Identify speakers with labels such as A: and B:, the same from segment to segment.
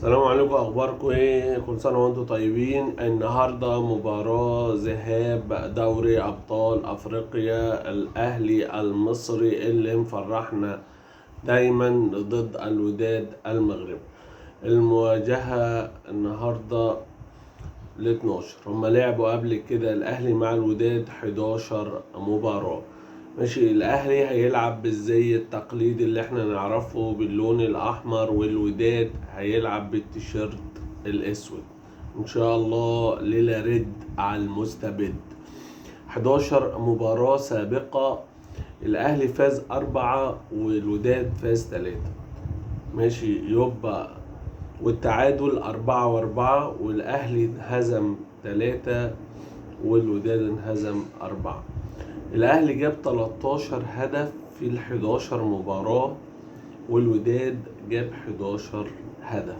A: السلام عليكم، اخباركم ايه؟ كل سنة وانتم طيبين. النهارده مباراة ذهاب دوري ابطال افريقيا، الاهلي المصري اللي مفرحنا دايما ضد الوداد المغرب. المواجهة النهارده ال 12، هما لعبوا قبل كده الاهلي مع الوداد 11 مباراة. ماشي، الاهلي هيلعب بالزي التقليدي اللي احنا نعرفه باللون الاحمر، والوداد هيلعب بالتيشيرت الاسود. ان شاء الله ليلة رد على المستبد. 11 مباراة سابقة الاهلي فاز 4 والوداد فاز 3. ماشي، يبقى والتعادل 4-4، والاهلي انهزم 3 والوداد انهزم 4. الاهلي جاب 13 هدف في ال 11 مباراة، والوداد جاب 11 هدف.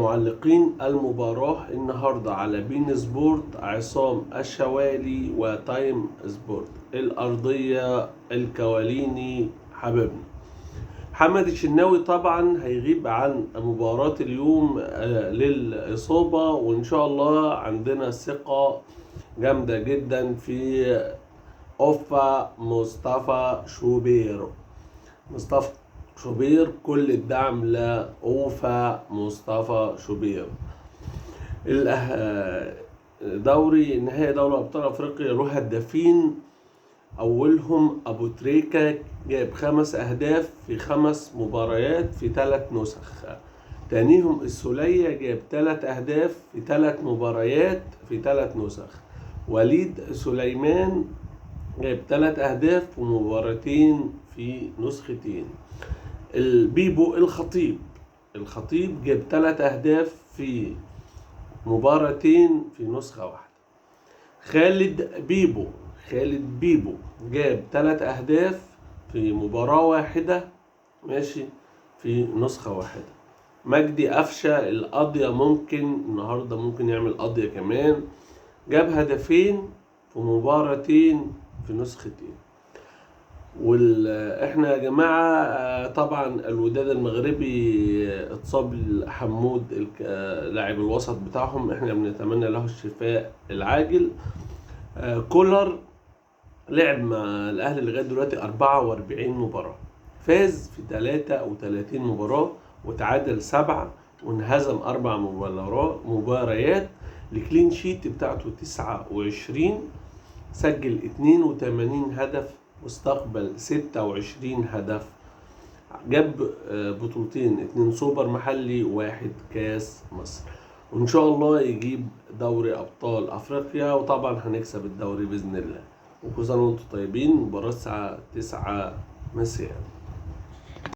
A: معلقين المباراة النهاردة على بين سبورت عصام الشوالي وتايم سبورت. الأرضية الكواليني حبيبنا محمد الشناوي طبعا هيغيب عن مباراة اليوم للإصابة، وإن شاء الله عندنا ثقة جامدة جدا في أوفا مصطفى شوبير. مصطفى شوبير، كل الدعم لأوفا مصطفى شوبير. دوري نهائي دوري أبطال أفريقيا له هدافين، أولهم أبو تريكة جاب 5 أهداف في 5 مباريات في 3 نسخ. تانيهم السولية جاب 3 أهداف في 3 مباريات في 3 نسخ. وليد سليمان جاب 3 أهداف ومباراتين في نسختين. البيبو الخطيب جاب 3 أهداف في مباراتين في نسخة واحدة. خالد بيبو جاب 3 أهداف في مباراة واحدة، ماشي، في نسخة واحدة. مجدي قفشة القضية ممكن النهاردة ممكن يعمل قضية كمان، جاب هدفين في مباراتين في نسختين. احنا يا جماعة، طبعا الوداد المغربي اتصاب حمود لاعب الوسط بتاعهم، احنا بنتمنى له الشفاء العاجل. كولر لعب مع الاهلي لغاية دلوقتي 44 مباراة، فاز في 33 مباراة وتعادل 7 وانهزم 4 مباريات. ال clean sheet بتاعته 29، سجل 82 هدف واستقبل 26 هدف، جاب بطولتين، 2 سوبر محلي و1 كاس مصر، وان شاء الله يجيب دوري ابطال افريقيا، وطبعا هنكسب الدوري باذن الله. وكل سنة وانتم طيبين. مباراة الساعة 9 مساء.